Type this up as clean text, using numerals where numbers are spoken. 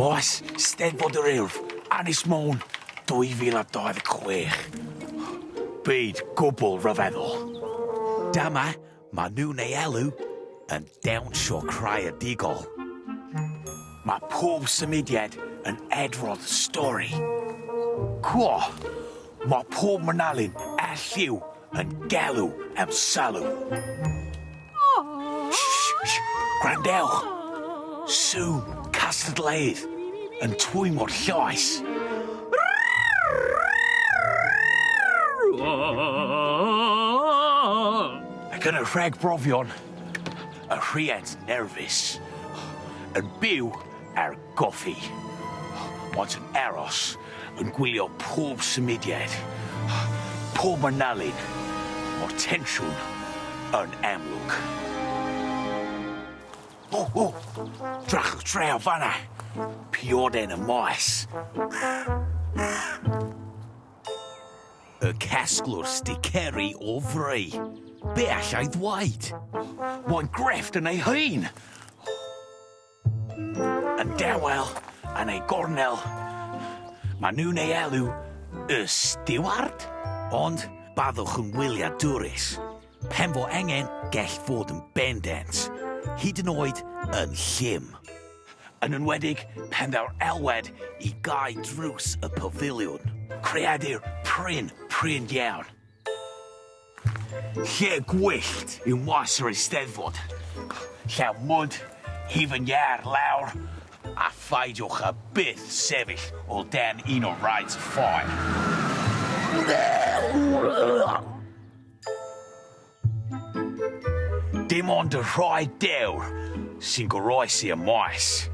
Maes Steddfod yr Urdd, Ynys Môn, 2026. Byd gwbl ryfeddol. Dyma ma' nhw'n ei elw yn dawnsio creadigol. Mae pob symudiad yn adrodd stori. Cwo! Mae pob manylyn a lliw yn galw am sylw. Shh, shh, gwrandewch! Sŵn cystadleuydd yn twymo'r llais. Ac yn y rhagbrofion, y rhiant nerfus yn byw ar goffi. Maent yn aros yn gwylio pob symudiad, pob manylyn, mae'r tensiwn yn amlwg. O, o, drachwch draw fanna, pioden y maes. Y casglwr sticeri o fry. Be alla i ddweud? Mae'n grefft yn ei hun! Yn dawel, yn ei gornel, maen nhw'n ei elw y stiward. Ond byddwch yn wyliadwrus. Pen fo angen, gell fod yn bendant. Hyd yn oed yn llym. Yn enwedig pen ddaw'r elwed i gau drws y pafiliwn. Creadur prin, prin iawn. Lle gwyllt yw maes yr Eisteddfod. Llawn mwd, hufen iâr lawr, a pheidiwch â byth sefyll o dan un o'r rides of fire. Dim ond y rhai dewr sy'n goroesi y maes.